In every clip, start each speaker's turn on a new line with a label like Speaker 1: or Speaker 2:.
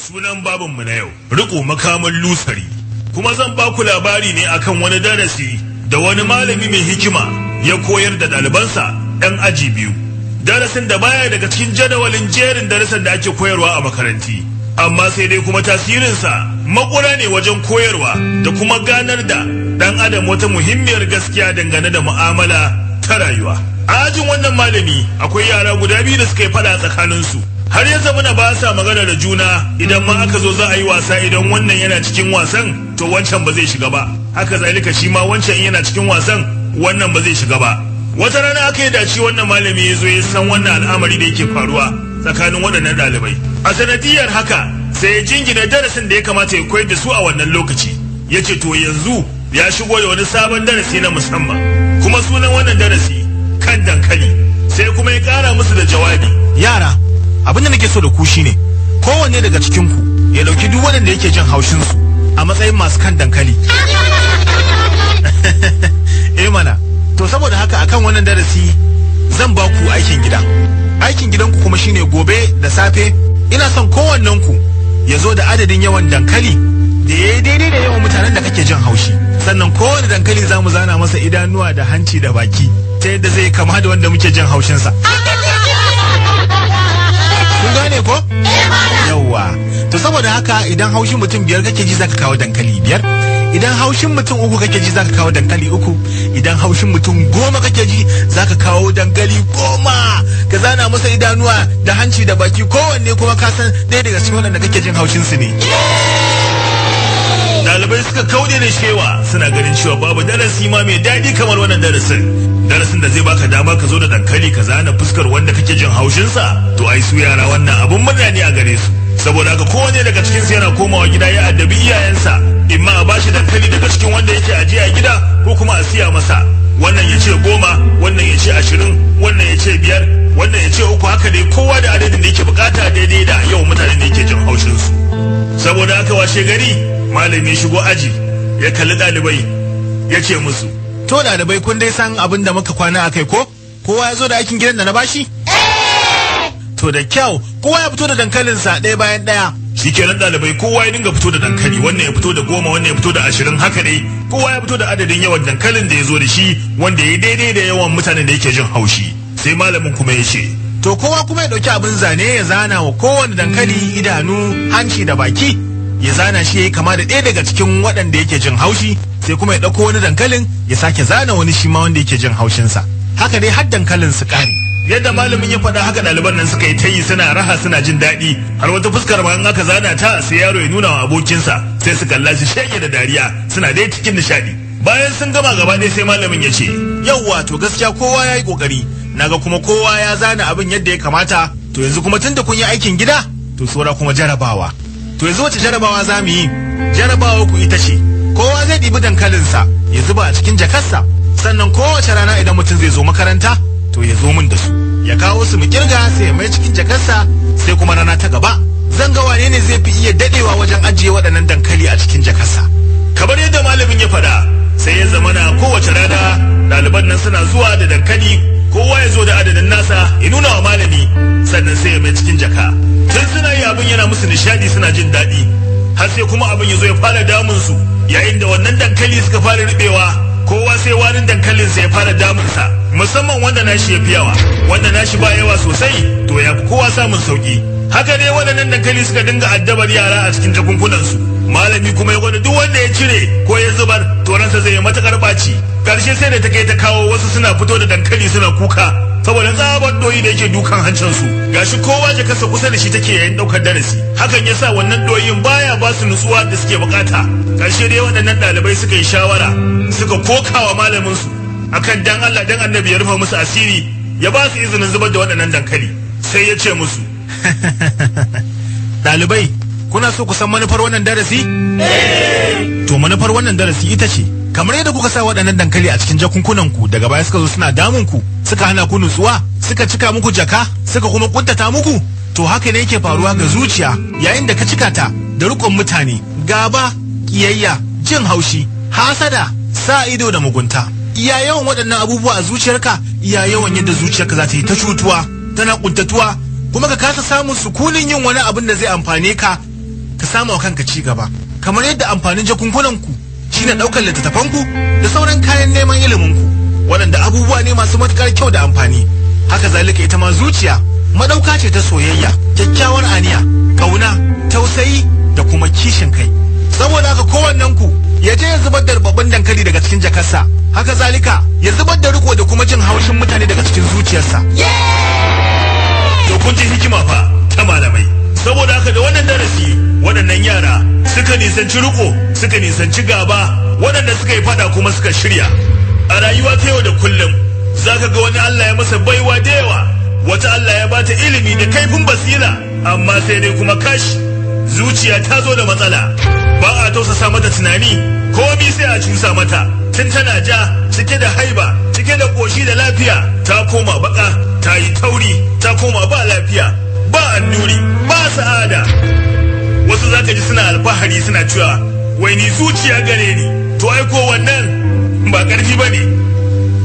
Speaker 1: Sunan babinmu na yau, riko makaman lusari. Kuma zan ba ku labari ne akan wani darasi da wani malami mai hikima ya koyar da ɗalibansa 'yan aji biyu. Darasin da baya daga cikin jadawalin jerin darasin da ake koyarwa a makaranti. Amma sai dai kuma tasirinsa makura ne wajen koyarwa da kuma ganar da ɗan adam wata muhimmiyar gaskiya dangane da mu'amala ta rayuwa. A ajin wannan malami akwai yara guda biyu da suka yi faɗa tsakaninsu. Har ya zama na ba sa magana da juna, idan ma aka zo za a yi wasa, idan wannan yana cikin wasan, to wancan ba zai shiga ba. Haka zalika shi ma wancan in yana cikin wasan, wannan ba zai shiga ba. Wata rana aka yi dace, wannan malami ya zo ya san wannan al'amari da yake faruwa tsakanin waɗannan ɗalibai. A sanadiyar haka sai ya jingina darasin da ya kamata ya koyar da su a wannan lokaci. Ya ce to yanzu ya shigo da wani sabon darasi na musamman, kuma sunan wannan darasi kan dankali. Sai kuma ya ƙara musu da jawabi.
Speaker 2: Yara, abin da nake so da ku shine kowanne daga cikin ku ya dauki duk waɗanda yake jin haushin su a matsayin masu kan dankali. Eh mana. To saboda haka, akan wannan darasi zan ba ku aikin gida. Aikin gidanku kuma shine gobe da safe ina son kowannen ku ya zo da adadin yawan dankali da ya yi daidai da yawan mutanen da kake jin haushi. Sannan kowane dankali za mu zana masa idanuwa da hanci da baki ta yadda zai kama da wanda muke jin haushinsa. Kun gane ko? Yawwa. To saboda haka, idan haushin mutum biyar kake ji, zaka kawo dankali biyar. Idan haushin mutum uku kake ji, zaka kawo dankali uku. Idan haushin mutum 10 kake ji, zaka kawo dankali 10. Ka zana masa idanuwa da hanci da baki, kowanne kuma ka san ɗaya daga cikin waɗanda kake jin haushin su ne.
Speaker 1: Ɗalibai suka kaude da shewa, suna ganin cewa babu darasi ma mai daɗi kamar wannan darasin. Darasin da zai baka dama ka zo da dankali ka zana fuskar wanda kake jin haushinsa. To ai su yara wannan abun murna ne a gare su. Saboda haka kowane daga cikin su yana komawa gida ya addabi iyayensa, imma a bashi dankali daga cikin wanda yake ajiye a gida ko kuma a siya masa. Wannan ya ce 10, wannan ya ce 20, wannan ya ce 5, wannan ya ce 3. Haka dai kowa da adadin da yake bukata daidai da yawan mutanen da yake jin haushinsu. Saboda haka washe gari malami shigo aji, ya kalli ɗalibai, ya ce musu:
Speaker 2: To ɗalibai, kun dai san abin da muka kwana a kai ko? Kowa ya zo da aikin gidan da na bashi? To da kyau, kowa ya fito da dankalinsa ɗaya bayan ɗaya.
Speaker 1: Shikenan, ɗalibai kowa ya dinga fito da dankali. Wannan ya fito da 10, wannan ya fito da 20, haka dai kowa ya fito da adadin yawan dankalin da ya zo da shi wanda ya daidai da yawan mutanen da yake jin haushi. Sai malamin kuma ya ce:
Speaker 2: To kowa kuma ya ɗauki abin zane ya zana wa kowane dankali idanu, hanci da baki. Ya zana shi ya yi kama da ɗaya daga cikin waɗanda yake jin haushi, sai kuma ya ɗauko wani dankalin ya sake zana wani shi ma wanda yake jin haushinsa. Haka dai har dankalin su ƙare.
Speaker 1: Yadda malamin ya faɗa haka ɗaliban nan suka yi ta yi, suna raha, suna jin daɗi. Har wata fuskar ma in aka zana ta, sai yaro ya nuna wa abokinsa, sai su kalla su shege da dariya, suna dai cikin nishaɗi. Bayan sun gama gaba ɗaya, sai malamin ya ce:
Speaker 2: Yauwa, to gaskiya kowa ya yi ƙoƙari. Naga kuma kowa ya zana abin yadda ya kamata. To yanzu kuma tunda kun yi aikin gida, to saura kuma jarabawa. To yanzu wace jarabawa za mu yi? Jarabawa ku ita ce, kowa zai ɗibi dankalinsa ya zuba a cikin jakarsa. Sannan kowace rana idan mutum zai zo makaranta, to ya zo min da su. Ya kawo su mu kirga, sai ya mai cikin jakarsa, sai kuma rana ta gaba. Zan ga wane ne zai fi iya dadewa wajen ajiye waɗannan dankali a cikin jakarsa.
Speaker 1: Kamar yadda malamin ya faɗa, sai ya zamana kowace rana ɗaliban nan suna zuwa da dankali. Kowa ya zo da adadin nasa, ya nuna wa malami, sannan sai ya mai cikin jaka. Tun suna yi abin yana musu nishadi, suna jin daɗi, har sai kuma abin ya zo ya fara damun su yayin da wannan dankali suka fara ribewa. Kowa sai warin dankalin sa ya fara damunsa, musamman wanda nashi ya fi yawa. Wanda nashi ba yawa sosai, to ya fi kowa samun sauki. Haka ne waɗannan dankali suka dinga addabar yara a cikin jakunkunan su. Malami kuma ya gwada duk wanda ya cire ko ya zubar, to ransa zai yi matakar ɓaci. Karshe sai da ta kai ta kawo wasu suna fito da dankali suna kuka saboda tsabar doyi da yake dukan hancin su. Gashi kowa jakarsa kusa da shi take yayin daukar darasi, hakan yasa wannan doyin baya ba su nutsuwa da suke bukata. Karshe dai waɗannan ɗalibai suka yi shawara, suka kokawa malamin su akan dan Allah dan Annabi ya rufa musu asiri, ya ba su izinin zubar da waɗannan dankali. Sai ya ce musu:
Speaker 2: Ɗalibai, kuna so ku san manufar wannan darasi? To manufar wannan darasi ita ce, kamar yadda kuka sa waɗannan dankali a cikin jakunkunan ku, daga baya suka zo suna damun ku, suka hana ku nutsuwa, suka cika muku jaka, suka kuma kuntata muku. To haka ne yake faruwa ga zuciya yayin da ka cika ta da rikon mutane, gaba, kiyayya, jin haushi, hasada, sa ido da mugunta. Iya yawan waɗannan abubuwa a zuciyarka, iya yawan yadda zuciyarka za ta yi ta cutuwa, tana kuntatuwa, kuma ka kasa samun sukunin yin wani abin da zai amfane ka. samu wa kanka ci gaba. Kamar yadda amfanin jakunkunan ku shine ɗaukar littattafan ku da sauran kayan neman ilimin ku, waɗanda abubuwa ne masu matuƙar kyau da amfani. Haka zalika ita ma zuciya madauka ce ta soyayya, kyakkyawar aniya, ƙauna, tausayi da kuma kishin kai. Saboda haka kowannen ku ya je ya zubar da babban dankali daga cikin jakarsa. Haka zalika ya zubar da riko da kuma jin haushin mutane daga cikin zuciyarsa.
Speaker 1: To kun ji hikima fa ta malamai. Saboda haka da wannan darasi waɗannan yara suka nisanci riko, suka nisanci gaba, waɗanda suka yi fada kuma suka shirya. A rayuwa ta yau da kullum zaka ga wani Allah ya masa baiwa da yawa, wata Allah ya bata ilimi da kaifin basira, amma sai dai kuma kash, zuciya ta zo da matsala. Ba a tausasa mata tunani, komi sai a cusa mata. Tun tana ja, cike da haiba, cike da koshi da lafiya, ta koma baka, ta yi tauri, ta koma ba lafiya, ba annuri, ba sa'ada. Wasu zaka ji suna alfahari suna cewa wai ni zuciya gare ni. To ai ko wannan ba karfi bane,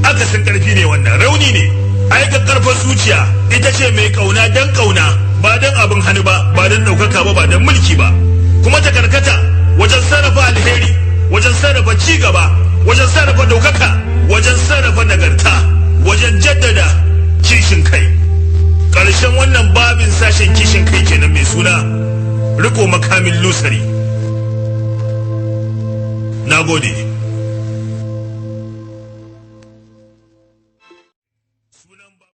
Speaker 1: akasin karfi ne wannan, rauni ne. Ai karfar zuciya ita ce mai kauna dan kauna, ba dan abin hannu ba, ba dan daukaka ba, ba dan mulki ba, kuma ta karkata wajen sarrafa alheri, wajen sarrafa ci gaba, wajen sarrafa daukaka, wajen sarrafa nagarta, wajen jaddada kishin kai. Ƙarshen wannan babin sashen kishin kai kenan mai suna riko makamin lusari. Na gode.